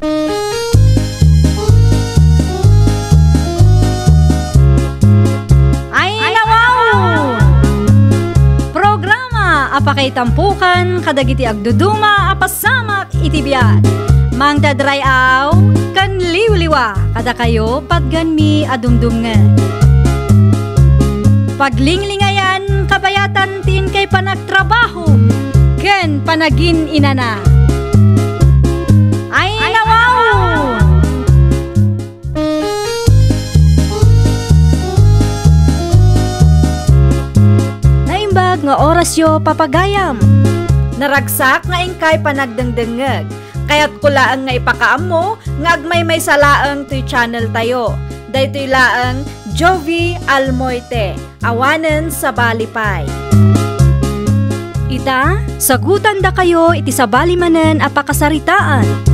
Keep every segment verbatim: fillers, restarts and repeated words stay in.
Ay, nawaw! Programa a pakaitampukan kadagiti agduduma a pasamak iti biag. Mangdadray-aw ken liwliwa kadakayo patgenmi a dumdumngeg. Paglinglingayan kabayatan ti inkay panagtrabaho ken panagin-inana. Ay, nawaw! Naimbag nga orasyo, papagayam. Naragsak nga inkay panagdengdengngeg. Kayatko laeng nga ipakaammo nga agmaymaysa laeng toy channel tayo. Daytoy laeng Jovi Almoite, awanen sabali pay. Ita, sagutandakayo iti sabali manen a pakasaritaan.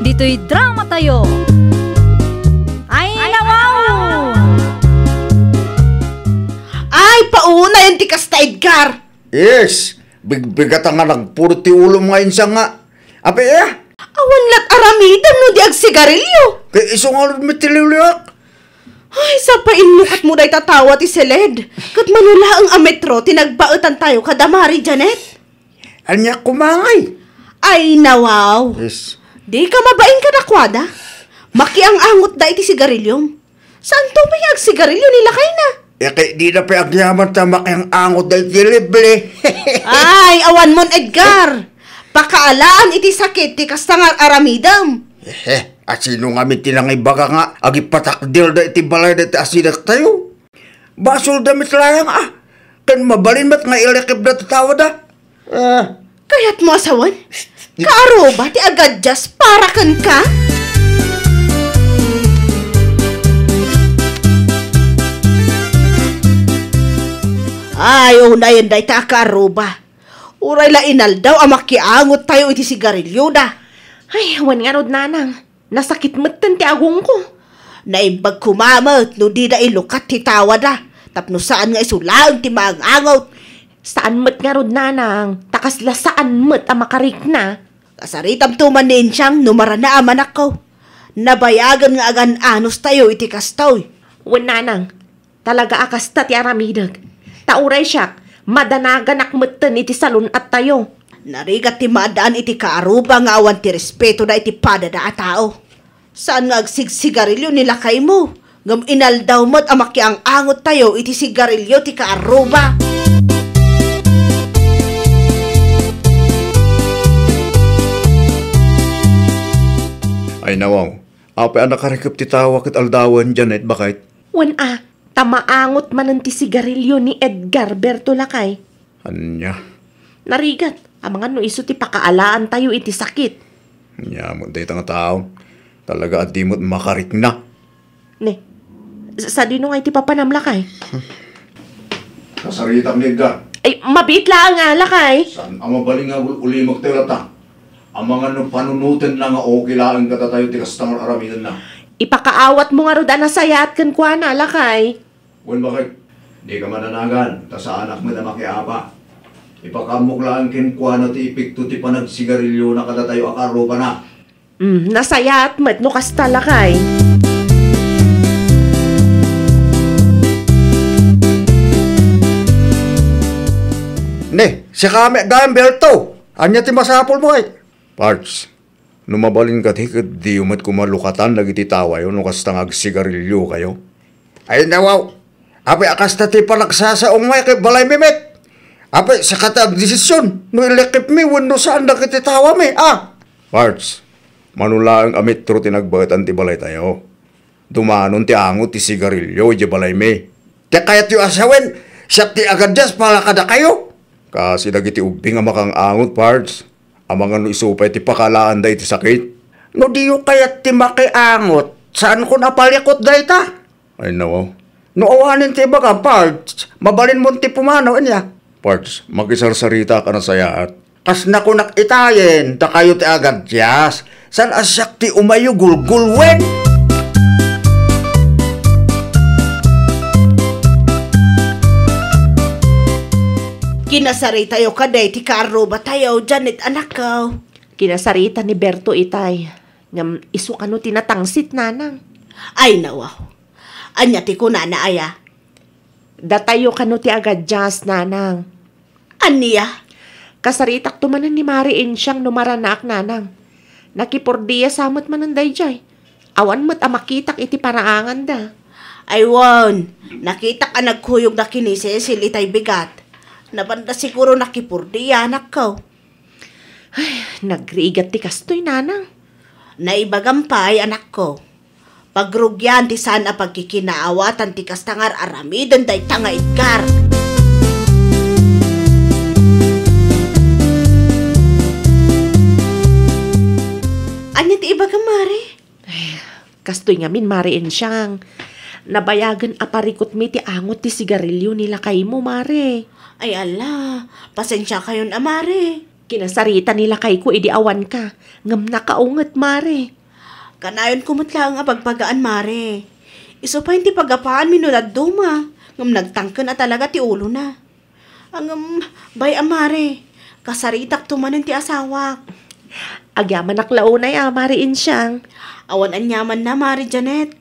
Ditoy drama tayo. Ay, nawaw! Ay, pauna yan ti kasta, Edgar. Yes, bigbigata nga nagpuro ti ulom nga insa nga. Apay, eh? Awan lat aramidem no di agsigarilyo. Kay isu nga ulod mi ti liwliwak. Ay, sapa inlukat mo dayta tawa ti seled. Ket mano laeng a metro ti nagbaetan tayo kada Mari Janet? Ania kumangay? Ay, nawaw. Yes. Di ka mabain kadakuada. Makiang-angot da iti sigarilyom. Saanto pay nga agsigarilyo ni lakayna? Eh, kay di na pay agyaman ta makiang-angot da iti libre. Ay, awan mon, Edgar. Pakaalaan iti sakit ti kasta nga aramidem. Eh, asino ngamin ti nangibaga nga agipatakder da iti balay da iti asidak tayo? Basol da met layang, ah. Ken mabalin met nga ilikib da ti tawa da. Ah. Kayat mo a sawen? Kaaruba ti agadias para kenka? Ay, unayen dayta a kaaruba. Uray la inaldaw a makiangot tayo iti sigarilyoda. Ay, wen ngarud, nanang. Nasakit metten ti agongko. Naimbag koma met no dida ilukat ti tawada, tapno saan nga isu laeng ti maang-angot. Saan met ngarud, nanang, ta kasla saan met a makarikna. Kasaritamto man ni Insiang no marana a manakko. Nabayagen nga agan-anos tayo iti kastoy. Wen, nanang, talaga a kasta ti aramidek. Ta uray siak, madanaganak metten iti salun-at tayo. Narigat ti maaddaan iti kaaruba nga awan ti respetoda iti padada a tao. Saan nga agsigsigarilyo ni lakaymo, ngem inaldaw met a makiang-angot tayo iti sigarilyo ti kaaruba. Ay, nawaw. Apay a nakarikep ti tawa ket aldawen, Janet, baket? Wen a, ta maangot manen ti sigarilyo ni Edgar Berto, lakay. Ania? Narigat, amangan no isu ti pakaalaan tayo iti sakit. Ania met dayta nga tao? Talaga a di met makarikna. Ne, sa-, sadino nga iti papanam, lakay? Kasaritam ni Edgar. Ay, mabiit laeng a, lakay. Saan a mabalin nga ul-, ulimek tayo latta? Amangan no panunotenna nga okay laeng kadatayo ti kasta nga aramidenna. Ipakaawatmo ngarud a nasayaat kenkuana, lakay. Wen, baket, dika madanagan, ta saanak met a makiapa. Ipakaammok laeng kenkuana ti epekto ti panagsigarilyona kadatayo a kaarrubana. Mm, nasayaat met no kasta, lakay. Ne, siaka met gayam, Berto. Ania ti masapulmo, ay? Pards, no mabalin kadi ket diyo met koma lukatan dagiti tawayo no kasta nga agsigarilyokayo. Ay, nawaw. Apay a kasta ti panagsasaongmo ket balaymi met? Apay, saka ti agdesisyon no ilikipmi wenno saan dagiti tawami, a? Pards, mano laeng a metro ti nagbaetan ti balaytayo. Dumanon ti angot ti sigarilyo idiay balaymi. Ti kayatyo a sawen, siak ti agadias para kadakayo. Kasi dagiti ubbing a makiang-angot, Pards. Amangan no isu pay ti pakaalaanda iti sakit. No diyo kayat ti makiangot, saankon a palikut dayta. Ay, nawaw. No awanen ti ibagam, Pards, mabalinmon ti pumanaw, ania? Pards, makisarsaritak a nasayaat. Kas nakunak itayen, dakayo ti agadias. Saan a siak ti umayo gulgulwen? Kinasaritayo kadi ti kaarrubatayo, Janet, anakko. Kinasarita ni Berto itay. Ngem isu kano ti natangsit, nanang. Ay, nawaw. Ania ti kunana aya? Datayo kano ti agadias, nanang. Ania? Kasaritakto manen ni Mari Insiang no maranaak, nanang. Nakipurdiya sa met manen daydiay. Awan met a makitak iti paraanganda. Ay wen, nakitak a nagkuyogda ken ni Cecil itay bigat. Napanda siguro nakipurdiya, anakko. Ay, nagrigat ti kastoy, nanang. Naibagam pay, anakko. Pagrugian ti saan a pagkikinaawatan ti kasta nga ar-aramiden dayta nga Edgar. Ania ti ibagam, Mare? Ay, kastoy ngamin, Mare Insiang. Nabayagen a parikutmi ti angot ti sigarilio ni lakaymo, Mare. Ay, ala, pasensiakayon a, Mare. Kinasarita ni lakayko idi awanka, ngem nakaunget, Mare. Kanayonko met laeng a bagbagaan, Mare. Isu pay ti pagapaanmi no dadduma, ngem nagtangken a talaga ti ulona. Ngem, bay-a, Mare, kasaritakto manen ti asawak. Agyamanak la unay a, Mare Insiang. Awan aniamanna, Mare Janet.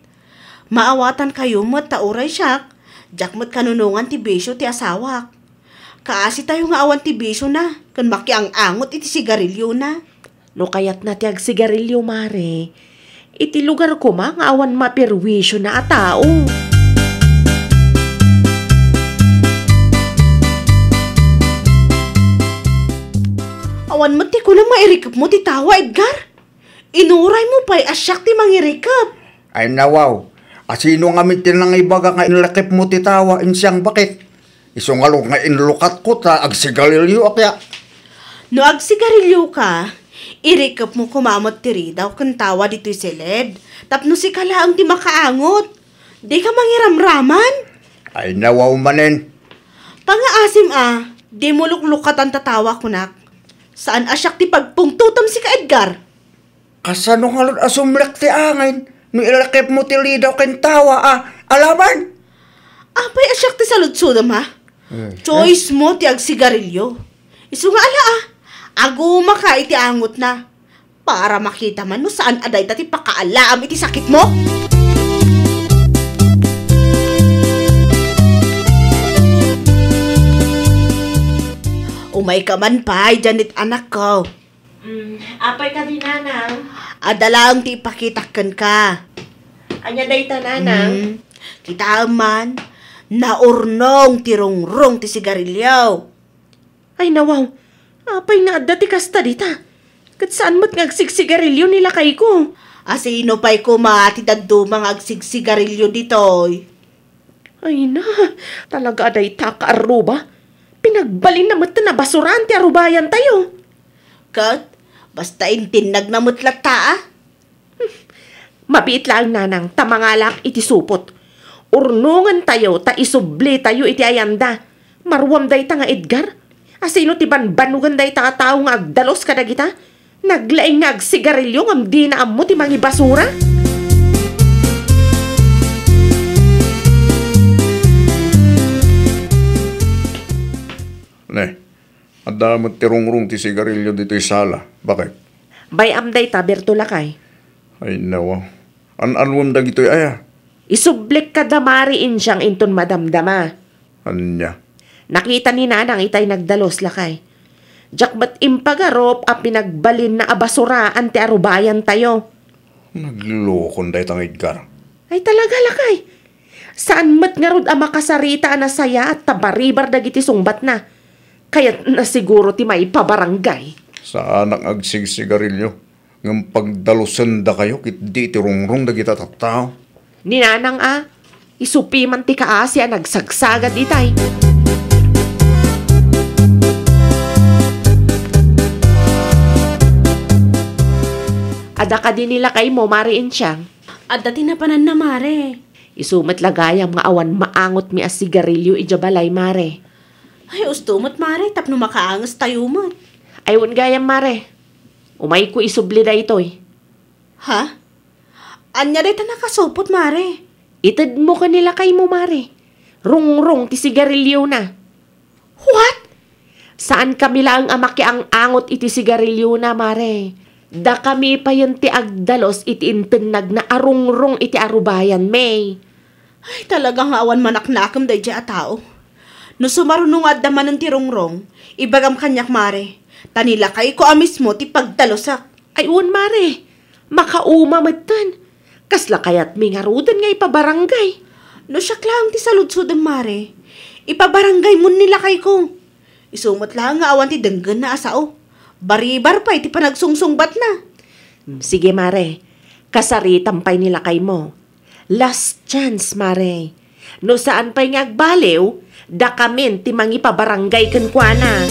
Maawatankayo met ta uray siak, diak met kanunongan ti bisio ti asawak. Kaasitayo nga awan ti bisiona ken makiang-angot iti sigariliona. No kayatna ti agsigarilio, Mare, iti lugar koma nga awan maperwisiona a tao. Awan met ti kunam nga irikepmo ti tawa, Edgar? Inuraymo pay a siak ti mangirikep. Ay, nawaw. A sino ngamin ti nangibaga nga inrikepmo ti tawa, Insiang Bakit? Isu ngarud nga inlukatko ta agsigarilioak, ya. No agsigarilioka, irikepmo koma met ti ridaw ken tawa ditoy siled, tapno sika laeng ti makaangot. Dika mangiramraman? Ay, nawaw manen. Pangaasim a, dimo luklukatan ta tawa, kunak. Saan a siak ti pagpungtotem sika, Edgar? Kasano ngarud a sumrek ti angin no irikepmo ti ridaw ken tawa a alaman? Apay a siak ti saludsodem, ha? Eh, choice mo ti agsigarilio. Isu nga ala, a. Agumaka iti angotna. Para makita man no saan a dayta ti pakaalaam iti sakitmo. Umayka man pay, Janet, anakko. Mm, apay kadi, nanang? Adda laeng ti ipakitak kenka. Ania dayta, nanang? Mm, kitaem man, naurnong ti rungrong ti sigarilio. Ay, nawaw. Apay nga adda ti kasta dita? Ket saan met nga agsigsigarilio ni lakayko. A sino pay koma ti dadduma nga agsigsigarilio ditoy? Ay na, talaga a dayta kaarruba. Pinagbalinna met ti nabasuraan ti arubayantayo. Ket, basta intinnagna met latta, a. Mabiit laeng, nanang, ta mangalak iti supot. Urnongentayo ta isublitayo iti ayanda. Maruam dayta nga Edgar. A sino ti banbanogen dayta a tao nga agdalus kadagita? Naglaing nga agsigarilio ngem dina ammo ti mangibasura? Ne, adda met ti rungrong ti sigarilio ditoy sala. Bakit? Bay-am dayta, Berto, lakay. Ay, nawa. An-anuem dagitoy aya? Isublik kada Mari Insiang inton madamdama. Ania? Nakita ni Nanang itay nagdalus, lakay. Diak met impagarup a pinagbalinna a basuraan ti arubayantayo. Naglokon dayta nga Edgar. Ay, talaga, lakay. Saan met ngarud a makasarita a nasayaat ta baribar dagiti sungbatna. Kayatna siguro ti maipabarangay. Saanak nga agsigsigarilio. Ngem pagdalusendakayo ketdi ti rungrong dagita tattao. Ni Nanang a, isu piman ti kaasi a nagsagsagad itay. Adda kadi ni lakaymo, Mari Insiang? Adda ti napananna, Mare. Isu met la gayam nga awan maangotmi a sigarilio idiay balay, Mare. Ay, usto met, Mare, tapno makaangestayo met. Ay, wen gayam, Mare. Umayko isubli daytoy. Ha? Ania dayta nakasupot, Mare? Itedmo ken ni lakaymo, Mare. Rungrong ti sigariliona. What? Saankami laeng a makiang-angot iti sigariliona, Mare. Dakami payen ti agdalus iti intennagna a rungrong iti arubayan, May. Ay, talaga nga awan manaknakem daydiay a tao. No sumaruno nga adda manen ti rungrong, ibagam kaniak, Mare, ta ni lakayko a mismo ti pagdalusak. Ay, wen, Mare. Makauma metten. Kasla kayatmi ngaruden nga ipabarangay? No siak laeng ti saludsodem, Mare, ipabarangaymon ni lakayko. Isu met laeng nga awan ti denggenna a sao. Baribar pay ti panagsungsungbatna. Hmm, sige, Mare. Kasaritam pay ni lakaymo. Last chance, Mare. No saan pay nga agbaliw, dakamin ti mangipabarangay kenkuana.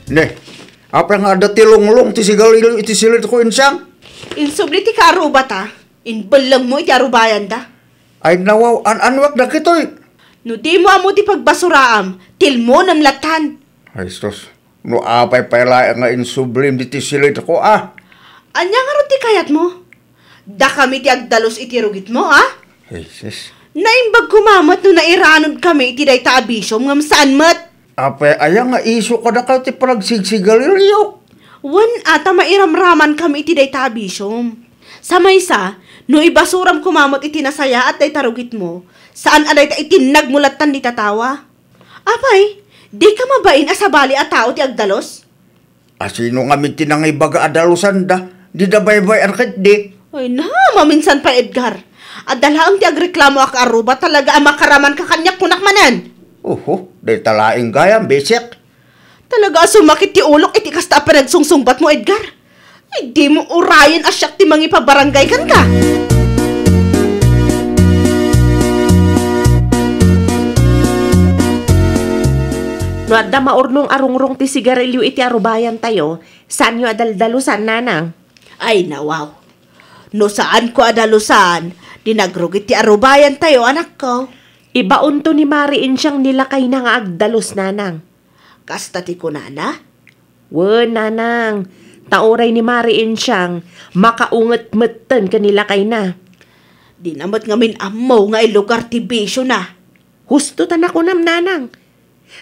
Ne, apay nga adda ti lunglong ti sigarilio iti silidko, Insiang? Insubli ti kaarubata. Imbellengmo iti arubayanda. Ay, nawaw, an-anuak dagitoy? No dimo ammo ti pagbasuraam, tilmonem lattan. Ay, sus. No apay pay laeng nga insublim diti silidko, a? Ania ngarud ti kayatmo? Dakami ti agdalus iti rugitmo, a? Ay, sus. Naimbag koma met no nairanudkami iti dayta a bisiom ngem saan met. Apay aya nga isu kadakayo ti panagsigsigarilio? Wen a, ta mairamramankami iti dayta a bisiom. Sa maysa, no ibasuram koma met iti nasayaat dayta rugitmo, saan a dayta itinnagmo lattan dita tawa. Apay, dika mabain a sabali a tao ti agdalus? Asino ngamin ti nangibaga a dalusanda? Dida baybay-an ketdi. Ay na, maminsan pay, Edgar. Adda laeng ti agreklamo a kaaruba, talaga a makaramanka kaniak, kunak manen. Oho, dayta laeng gayam, bisik. Talaga a sumakit ti ulok iti kasta a panagsungsungbatmo, Edgar. Ay, dimo urayen a siak ti mangipabarangay kenka. No adda maurnong a rungrong ti sigarilio iti arubayantayo, saanyo a daldalusan, nanang? Ay, nawaw. No saanko a dalusan, di nagrugit ti arubayantayo, anakko. Ibaonto ni Mari Insiang ni lakayna nga agdalus, nanang. Kasta ti kunana? Wen, nanang. Ta uray ni Mari Insiang, makaunget metten ken ni lakayna. Dina met ngamin ammo nga ilugar ti bisiona. Husto ta nakunam, nanang.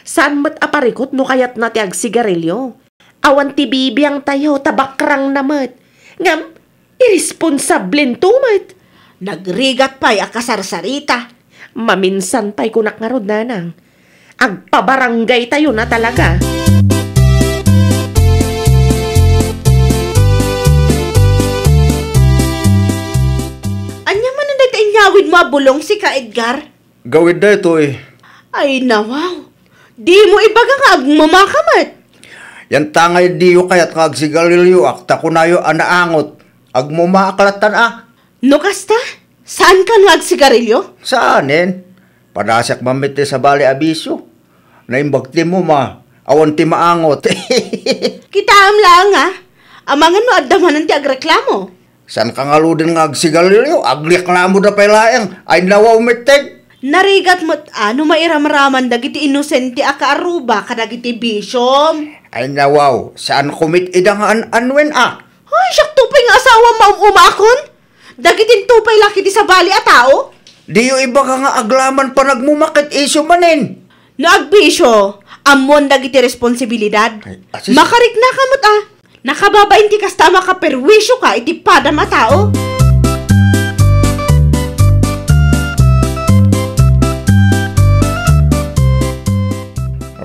Saan met a parikut no kayatna ti agsigarilio. Awan ti bibiangtayo ta bakrangna met. Ngem, irresponsablento met. Nagrigat pay a kasarsarita. Maminsan pay kunak ngarud, nanang. Agpabaranggaytayo na talaga. Ania manen dayta inyawidmo a bulong, sika, Edgar? Gawid daytoy. Ay, nawaw. Dimo ibaga nga agmamaka met. Yantangay diyo kayat nga agsigarilioak ta kunayo a naangot. Agmamaak lattan a. No kasta, saankan nga agsigarilio? Saanen. Padasiak man met ti sabali a bisio. Naimbag ti muma, awan ti maangot. Kitaem laeng, a. Amangan no adda manen ti agreklamo. Saanka ngaruden nga agsigarilio, agreklamoda pay laeng. Ay, nawaw metten. Narigat met a no mairamraman dagiti inosente a kaaruba kadagiti bisiom. Ay, nawaw, saanko met ida nga an-anuen a. Ay, siakto pay nga asawa maum-umakon. Dagitinto pay la ketdi sabali a tao. Diyo ibaga nga aglaman panagmuma ket isyo manen. No agbisio, ammoan dagiti responsibilidad. Ay, asis- Makariknaka met a. Nakababain ti kasta a makaperwisioka iti padam a tao.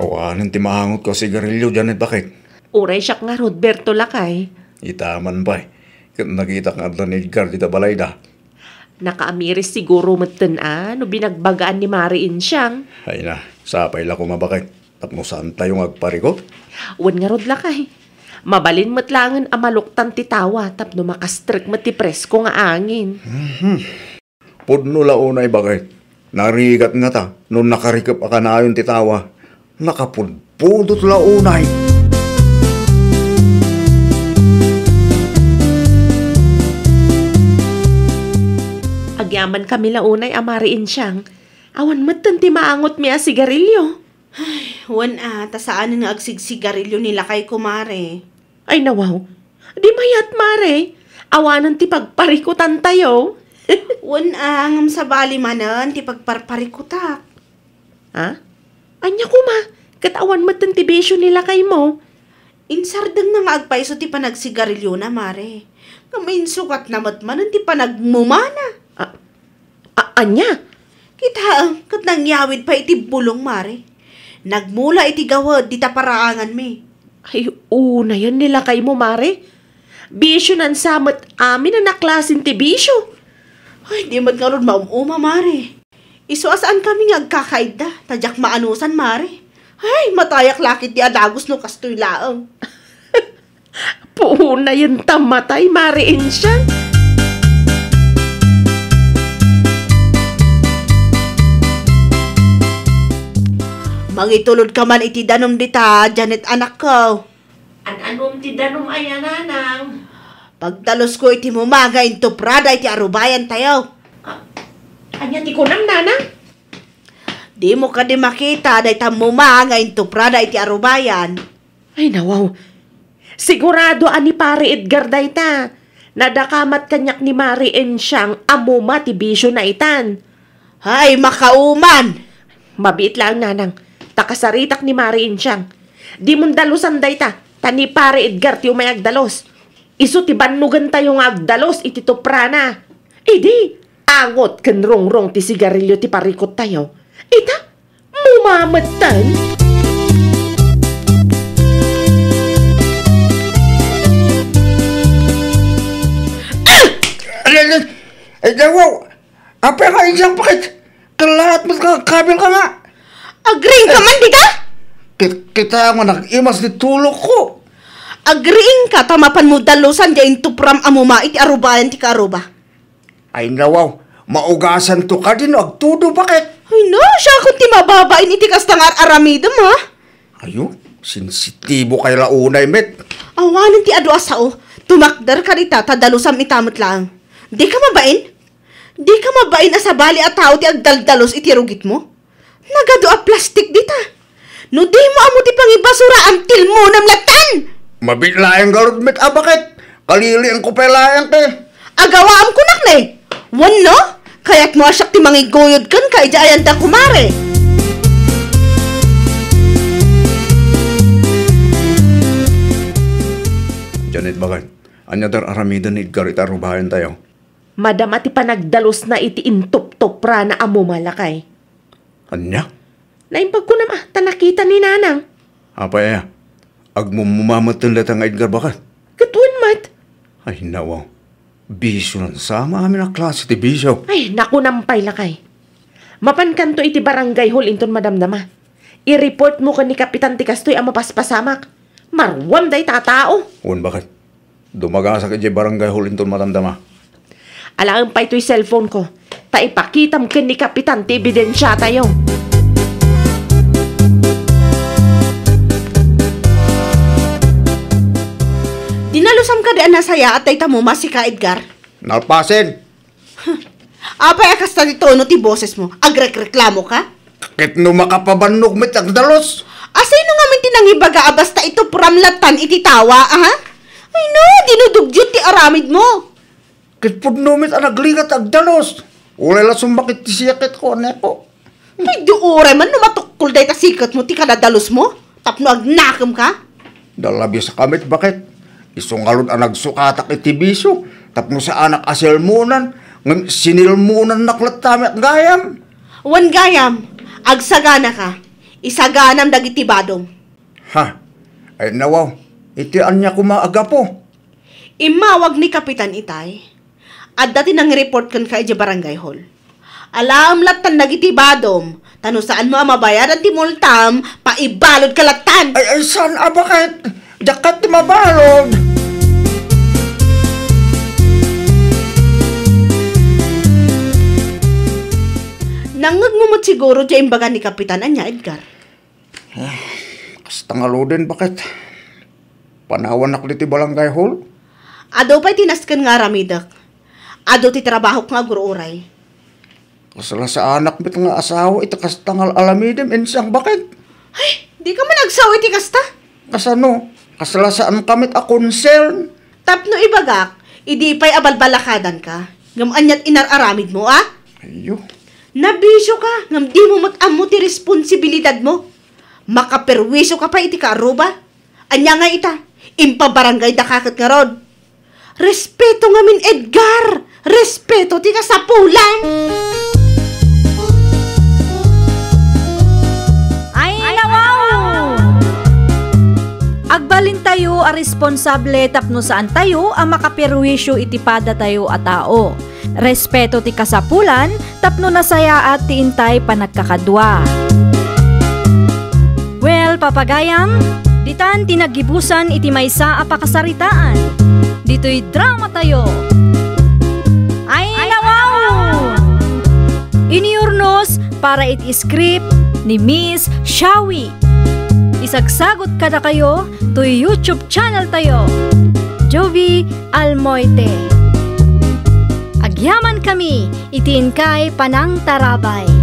Awanen ti maangotko a sigarilio, Janet, baket. Uray siak ngarud, Berto, lakay. Ita man pay. Ket nakitak nga adda ni Edgar dita balayda. Nakaamiris siguro metten a no binagbagaan ni Mari Insiang. Ay na, sapay la koma, baket. Tapno saantayo nga agparikut? Wen ngarud, lakay. Mabalin met laengen a maluktan ti tawa tapno makastrek met ti presko nga angin. Mhm. Pudno la unay, baket. Narigat ngata no nakarikep a kanayon ti tawa. Nakapudpudot la unay. Agyamankami la unay a Mari Insiang. Awan metten ti maangotmi a sigarilio. Ay, wen a, ta saanen nga agsigsigarilio ni lakayko, Mare. Ay, nawaw. Di mayat, Mare. Awanen ti pagparikutantayo. Wen a, ngem sabali manen ti pagparparikutak. Ha? Ania koma, ket awan metten ti bisio ni lakaymo? Insardengna nga agpayso ti panagsigariliona, Mare. Ngem insukatna met manen ti panagmumana. A-, a-, ania? Kitaem, ket nangyawid pay iti bulong, Mare. Nagmula iti gawed dita paraanganmi. Ay, unayen ni lakaymo, Mare. Bisionan sa met amin a naklasen ti bisio. Ay, di met ngarud maum-uma, Mare. Isu a saankami nga agkakaidda, ta diak maanusan, Mare. Ay, matayak lakit ti adagus no kastoy laeng. Puunayen ta matay, Mare Insiang. Mangitulod ka man iti danum dita, Janet, anakko. An-anum ti danum aya, nanang? Pagdalusko iti muma nga intuprada iti arubayan tayo. Ah, ania ti kunam, nanang? Dimo kadi makita dayta muma nga intuprada iti arubayan? Ay, nawaw. Sigurado a ni Pare Edgar dayta. Nadakamat kaniak ni Mare Ensiang a muma ti bisiona itan. Ay, makauman! Mabiit laeng, nanang. Ta kasaritak ni Mare Ensiang. Dimon dalusan dayta, ta ni Pare Edgar ti umay agdalus. Isu ti bannogentayo nga agdalus iti tuprana. Idi, angot ken rungrong ti sigarilio ti parikuttayo. Ita, muma metten. Ay, ay, ay, ay, dawaw! Apay nga, Ensiang, paket? Kalaat met nga agkabil ka nga. Agriing ka man dita? Kit-, kita nga nag-imas ti tulokko. Agriing ka ta mapanmo dalusan diay intupram a muma iti arubayan ti kaaruba. Ay, nawaw, maugasanto kadi no agtudo, paket? Ay, no, siakon ti mababain iti kasta nga ar-aramidem, ha? Ayo, sensitibo kay la unay met. Awanen ti adu a sao, tumakder ka dita ta dalusam ita met laeng. Di ka mabain? Di ka mabain a sabali a tao ti agdaldalus iti rugitmo? Nagadu a plastik dita. No dimo ammo ti pangibasuraam, tilmonem lattan! Mabiit laeng garud met a baket. Kalilianko pay laeng ti. Agawaam kunak ne. Wenno, kayatmo a siak ti mangiguyod kenka idiay ayanda, kumare. Janet, baket, ania ti ar-aramiden ni Edgar iti arubayan tayo? Madama ti panagdalusna iti intuptuprana a muma, lakay. Ania? Naimbag ko nam, ah, ta nakita ni Nanang. Apay aya? Agmumuma metten dayta nga Edgar, baket? Ket wen met. Ay, nawaw. Bisionan sa, amin a klase ti bisio. Ay, nakunam pay, lakay. Mapankanto iti barangay hall inton madamdama. I-report mo ken ni Kapitan ti kastoy a mapaspasamak. Maruam dayta a tao. Wen, baket. Dumagasak idiay barangay hall inton madamdama. Alaem pay toy cellphone ko, ta ipakitam ken ni Kapitan ti ebidensiatayo. Dinalusam kadi a nasayaat dayta muma, sika, Edgar? Nalpasen. Apay a kasta ti tono ti bosesmo? Agrekreklamo ka? Ket no makapabannog met agdalus. Asino ngamin ti nangibaga a basta itupram lattan iti tawa, aha? Ay no, dinudugdiot ti aramidmo. Ket pudno met a nagligat agdalus. Ulay la summakit ti siketko, aneko. Ay, di uray man no matukkol dayta siketmo ti kadadalusmo, tapno agnakem ka? Dalabias ka met, baket. Isu ngarud a nagsukatak iti bisio, tapno saanak a silmonan, ngem sinilmonannak latta met gayam. Wen gayam, agsagana ka, isaganam dagiti badom. Ha? Ay, nawaw, iti ania koma a gapu? Immawag ni Kapitan itay. Adda ti nangreport kenka idiay barangay hall. Alaem lattan dagiti badom, ta no saanmo a mabayadan ti multam, paibalodka lattan. Ay, ay, saan a baket? Diak ket ti mabalod. Nangngegmo met siguro ti imbaga ni Kapitan, ania, Edgar? Ah, kasta ngaruden, baket. Panawannak ditoy barangay hall. Adu pay ti nasken nga aramidek. Adu ti trabahok nga agur-uray. Kasla saanak met nga asawa iti kasta nga aramidem, Ensiang, baket. Ay, di ka man agsao iti kasta? Kasano? Kasla saanka met a concern. Tapno ibagak, idi pay a balbalakadanka, ngem aniat inar-aramidmo, a? Ayyo. Nabisio ka, ngem dimo met ammo ti responsibilidadmo. Makaperwisyo ka pay iti kaarruba? Ania nga ita? Impabarangay daka ket ngarud. Respeto ngamin, Edgar! Respeto ti kasapulan! Ay, nawaw! Agbalintayo a responsable tapno saantayo a makaperwisyo iti padatayo a tao. Respeto ti kasapulan tapno nasayaat ti intay panagkakadua. Well, papagayam, ditan ti naggibusan iti maysa a pakasaritaan. Ditoy dramatayo. Ay, nawaw! Inurnos para iti script ni Miss Shawi. Isagsagot kadakayo toy YouTube channel tayo, Jovi Almoite. Agyaman kami iti inkay panangtarabay.